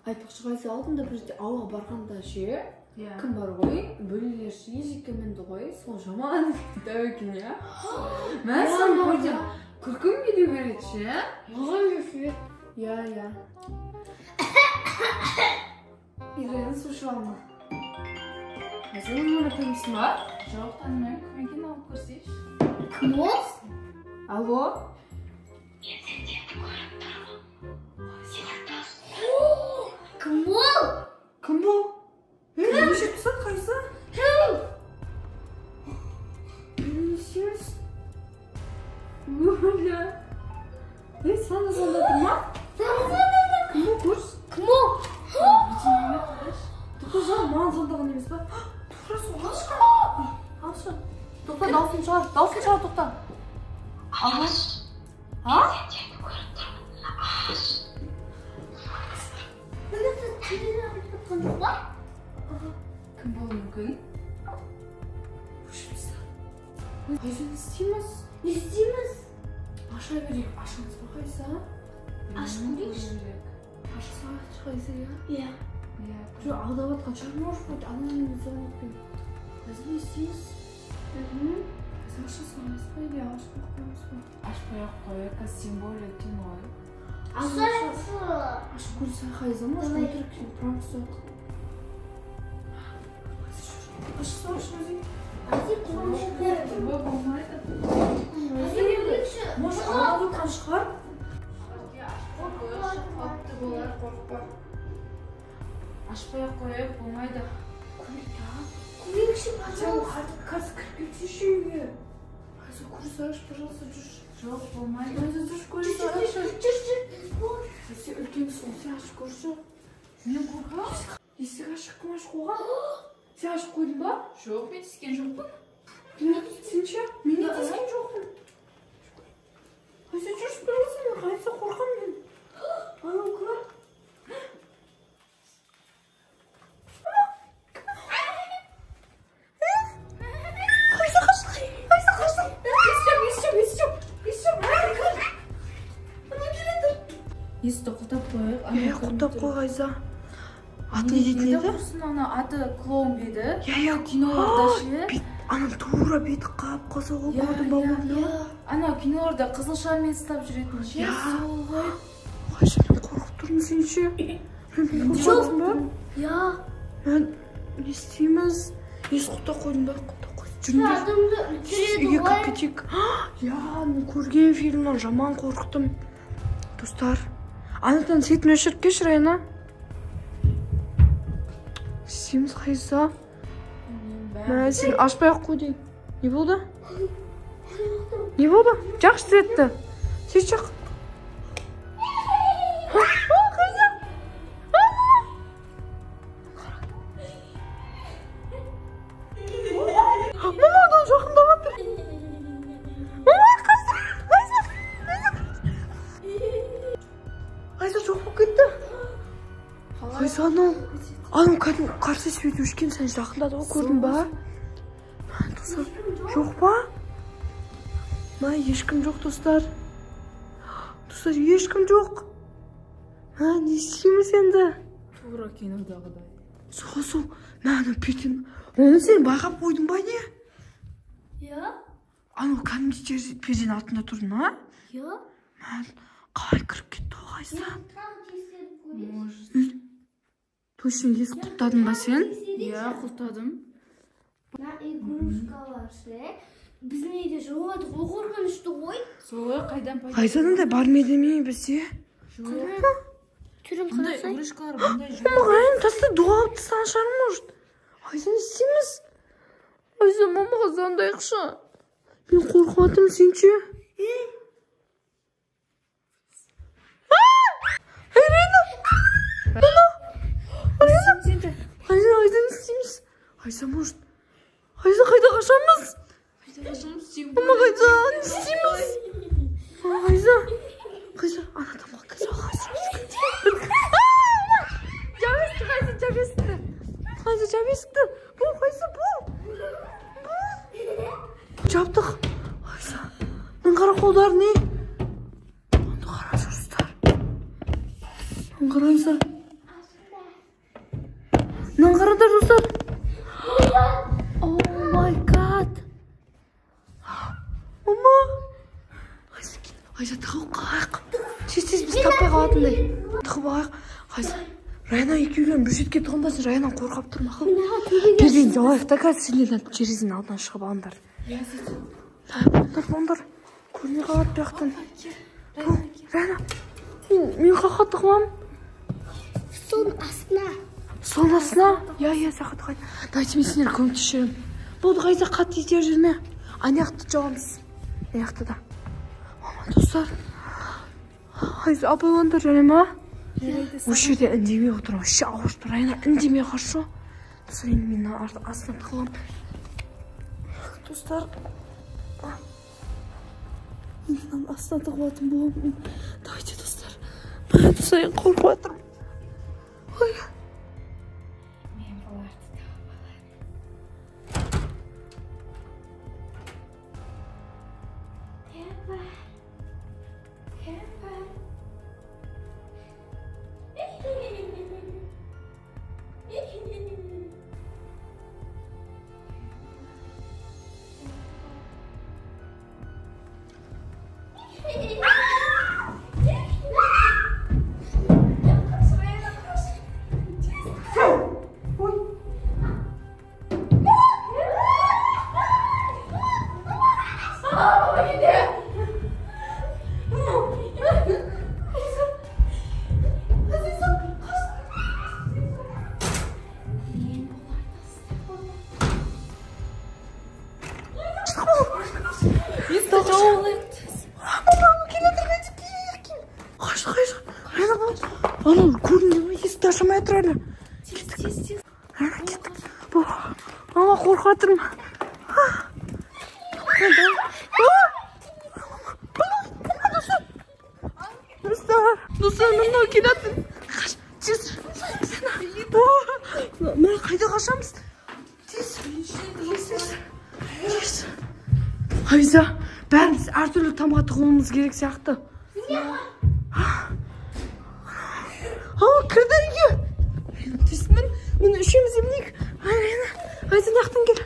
Айтпақшы, Ғайса алдында бір жерде ауға барғанда ше, кім бар ғой, бөлелер ше ежекке мінді ғой, сол жаман дәу екен, иә? Мә, соны көрдім, күлкім келе береді ше. Маған да ше. Иә, иә. Ирена су іше алма. Сен оны танисың ба? Жоқ, танымаймын. Кім екенін алып көрсейші. Кім ол? Алло? Мен сендерді көріп тұрмын. Кім ол? Кім ол? Кім? Өшіріп тастады, Ғайса? Кім? Не істейміз? Оля. Ей, сана звондап тұр ма? Сана звондап тұр. Кім ол, көрші? Кім ол? Тоқта, жан, маған звондаған емес па? Тура сол, алшы. Алшы. Тоқта, дауысын шығар, дауысын шығар, тоқта. Алло? А? Мен сендерді көріп тұрмын. Аш. Мына телевизор жатқан жоқ па? Кім болуы мүмкін? Өшіріп тастады. Ғайса, не істейміз? Не істейміз? Аша берейік. Ашамыз ба, Ғайса? Ашып көрейікші. Аша салайықшы, Ғайса, иә? Иә. Иә. Жоқ, алдап жатқан шығар, может быть, анонимный звонокпен. Ғайса, не істейміз? Ғайса, аша саламыз ба или ашпай ақ қоямыз ба? Ашпай ақ қояйық, қазір тем более түн ғой. Ашайықшы. Ашып көрсек, Ғайса, может, Давай. өтірік пранк ұстайық. Аша салшы өзің. Әзір көрейікші. Ой, болмайды. Әзір көрейікші. Может, алдап жатқан шығар? Қойшы, қауіпті болар, Қорықпа. Ашпай ақ қояйық, болмайды. Көрейік, а? Көрейікші, Хотя бы пожалуйста. қазір кіріп кетсейші үйге. Ғайса, көре салайықшы, пожалуйста, жүрші. Жоқ, болмайды. Ғайса, жүрші, көре Жүр, жүр, салайықшы. жүр, жүр, жүр. Сен үлкенсің, сен ашып көрші. Мен қорқамын. Есік ашық, кім ашып қойған? Сен ашып қойдың ба? Жоқ, мен тиіскен жоқпын. Сен ше? Мен де тиіскен жоқпын. Ғайса, жүрші, пожалуйста, мен Ғайса қорқамын мен. Анау кім? Ғайса, қаш! Ғайса, қаш! Есік жап, есік жап, есік жап, есік жап. Ана кім? Ана келе тұр. Есікті құлыптап қояйық. Е, құлыптап қой, Ғайса. Аты не дейтін еді? Құрсын, ана аты клоун деді. Иә, иә. Киноларда ше. Ана тура беті қап-қызыл ғой, Иә, көрдің ба иә, оны? Иә. Ана киноларда қызыл шармен ұстап жүретін ше. Иә. Сол ғой. Ғайса, мен қорқып тұрмын, сен ше? Мен қорқып жатырмын ба? Иә. Мен не істейміз? Есік құлыптап қойдың ба? Құлыптап қой. Жүріңдер. Адамды өлтіреді Үйге кіріп ғой. кетейік. Иә, мен көрген фильмнен жаман қорықтым. Достар, анатан светін өшіріп келші, Райана. Не істейміз, Ғайса? Мә, сен ашпай ақ қой дейін. Не болды? Не болды? Жақсы светті. Свет жақ. Ғайса! Мама, одан жақындап жатыр. Мама, Ғайса! Ғайса! Ғайса жоқ болып кетті. Ғайса, анау. Анау кәдімгі қарсы свет өшкен сәл жақындады ғой, көрдің ба? Мә, достар, жоқ па? Мә, ешкім жоқ, достар. Достар, ешкім жоқ. Мә, не істейміз енді? Тура кинодағыдай. Сол, сол. Мә, анау пердені. Оны сен байқап қойдың ба, не? Иә. Анау кәдімгідей перденің артында тұрды ма? Иә. Мә, қалай кіріп кетті ол, Ғайса? Тағы тексеріп көрейікші. Может. Точно есік құлыптадың ба сен? Иә, құлыптадым. Мына игрушкалар ше. Біздің үйде жоқ еді ғой, қорқынышты ғой. Сол ғой, қайдан пайда? Ғайсаның да бар ма еді ме бізде? Жоқ. Түрін Бұндай қарасай. игрушкалар бұндай жоқ. Мама, таста дуа алып тастаған шығар, может. Ғайса, не істейміз? Ғайса, мамаға звондайықшы. Мен қорқып жатырмын, сен ше? Ирина! Мама! Ғайса! Ғайса, Ғайса, не істейміз? Ғайса, может... Ғайса, қайда қашамыз? Қайда қашамыз? Сен Мама, Ғайса, не істейміз? Ғайса, Ғайса, ана адамға кіре Ғайса. Жап есікті, Ғайса, жап есікті. Ғайса, жап есікті. Бұл, Ғайса, бұл. Бұл. Жаптық. Ғайса, мына қара қолдары не? Мына қара жұрыстар. Мына қараңыздар. Қараңдар, достар. Oh my God. Мама. Айза, тығып қалайық. Тез-тез біз таппай қалатындай. Тығып алайық. Айза, Раяна екеулерін бір шетке тығынбасын. Раяна қорқап тұр, мақұл. Терезені жабайық та, қазір сендер терезенің алдынан шығып алыңдар. Болыңдар, көрмей қалады бұл жақтан. Раяна, мен қаққа тығыламын. Столдың астына. Столдың астына? Иә, сақа тығайын. Давайте мен сендерге көмектесіп жіберемін. Болды, Ғайза, қатты итеріп жүрме. Ана жақты жабамыз. Ана жақты да. Мама, достар. Ғайза, абайлаңдар, жарай ма? Осы жерде үндемей отырамын. Вообще ауыр тұр. Раяна, үндемей хорошо? Достар, енді мен астына тығыламын. Достар, мен астына тығылатын боламын. Давайте, достар. Достар, мен қорқып жатырмын. Ой. Мен бұларды тауып алайын. Кім бар? Кім бар? Анау көрінді ме? Есікті ашамай тұр әлі. Тез. Раяна, кеттік. Мама, қорқып жатырмын. Достар, достар, мынау келе жатыр. Қаш, тез. Мына қайда қашамыз? Тез. Тез. Айза, бәріміз әртүрлі тамға тығылуымыз керек сияқты. Кірді үйге. Тез, міне үшеуміз емдейік. Раяна, Айза, мына жақтан кел.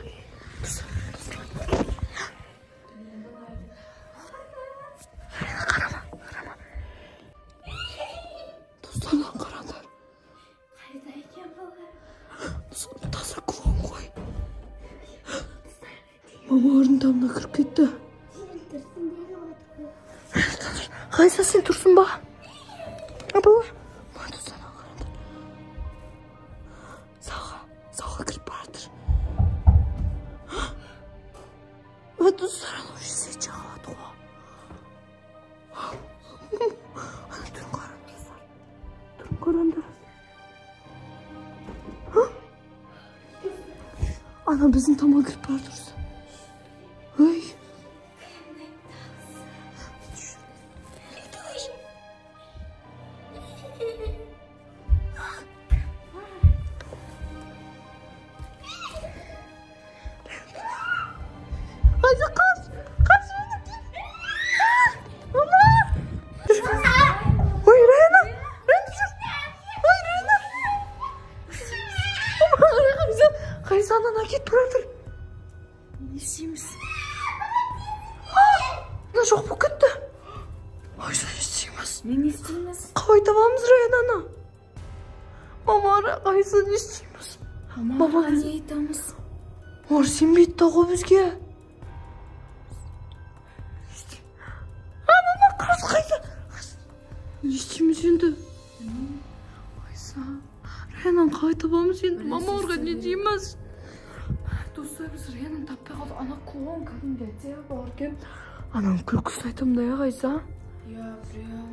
Раяна, қарама, қарама. Достар, қараңдар. Қайда екен бұлар? Таза клоун ғой. Мамалардың тамына кіріп кетті. Ғайза, сен тұрсың ба? Абала. Залға кіріп бара жатыр. Достар, анау свет жағады ғой. Ана түрін қараңдар. Түрін қараңдар. Ана біздің тамға кіріп бара жатыр. Ой. Айза, қаш! Қаш! Мама! Ой, Раяна! Раяна, жүр! Ой, Раяна! Мама, Ғайза, Ғайза, ана кетіп бара жатыр. Не істейміз? Мына жоқ болып кетті. Ғайза, не істейміз? Не істейміз? Қалай табамыз Раянаны? Мама, Ғайза, не істейміз? Мамаға не айтамыз? Олар сенбейді да ғой бізге. Мама, қаш, қайда? Не істейміз енді? Айса, Раянаны қалай табамыз енді? Мамаларға не дейміз? Достар, біз Раянаны таппай қалдық. Ана клоун кәдімгі әдемі бар екен. Ананың күлкісін айтамын да, Ғайза? Иә, прям.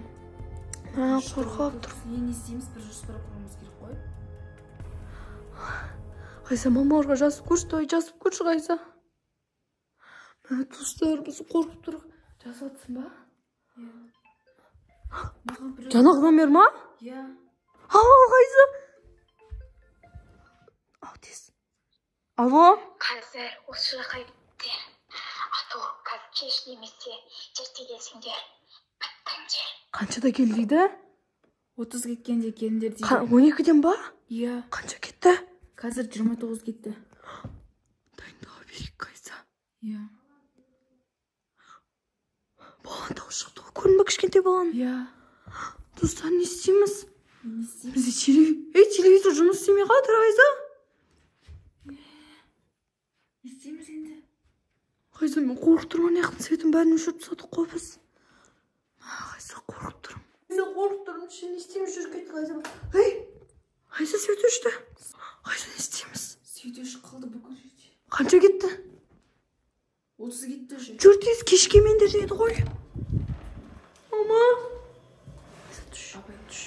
Қорқып тұр. Не істейміз? Бір жоспар құруымыз керек қой. Ғайза, мамаларға жазып көрші, давай жазып көрші, Ғайза. Достар, біз қорқып тұрық. Жазып жатсың ба? Иә. Жаңағы номер ма? Иә. Ал, Ғайза. Ал, тез. Алло? Қазір осы жаққа кетіңдер. А то қазір кеш немесе ерте келсеңдер, біттіңдер. Қаншада кел дейді? 30 кеткенде келіңдер дейді. 12-ден ба? Иә. Қанша кетті? Қазір 29 кетті. Дайындала берейік, Айза. Иә. Баланың дауысы шықты ғой, көрдің бе кішкентай баланың? Иә. Достар, не істейміз? Не істейміз? Бізде телевизор жұмыс істемей қалды, Айза. Не істейміз енді? Айза, мен қорқып тұрмын, ана жақтың светін бәрін өшіріп тастадық қой біз. Айза, қорқып тұрмын. Айза, қорқып тұрмын. Ше, не істейміз? Жүріп кеттік, Айза. Ей, Айза, свет өшті. Айза, не істейміз? Свет өшіп қалды бүкіл жерде. Қанша кетті? 30 кетті уже. Жүр тез, кеш келмеңдер деді ғой. Мама. Айза, түш. Түш.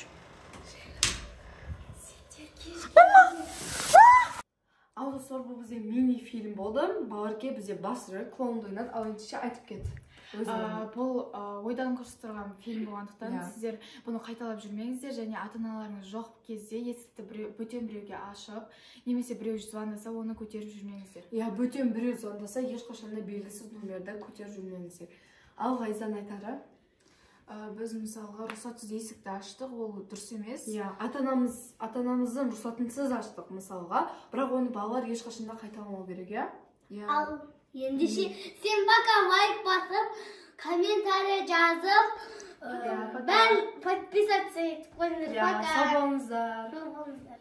Ал достар, бұл бізде мини-фильм болды. Баларке бізде бас рөл клоунды ойнады. Ал ендеше айтып кет. Бұл ойдан құрастырған фильм болғандықтан Иә. сіздер бұны қайталап жүрмеңіздер және ата-аналарыңыз жоқ кезде есікті бөтен біреуге ашып, немесе біреу звондаса, оны көтеріп жүрмеңіздер. Иә, бөтен біреу звондаса, ешқашан да белгісіз номерді көтеріп жүрмеңіздер. Ал Ғайзаның айтары? Біз мысалға рұқсатсыз есікті аштық, ол дұрыс емес. Иә, ата-анамыздың рұқсатынсыз аштық мысалға, бірақ оны балалар ешқашан да қайталамау керек, иә? Иә. Ал ендеше сен пока лайк басып, комментарий жазып, Иә, пока. бәрін подписаться етіп қойыңдар. Иә, Пока. сау болыңыздар. Сау болыңыздар.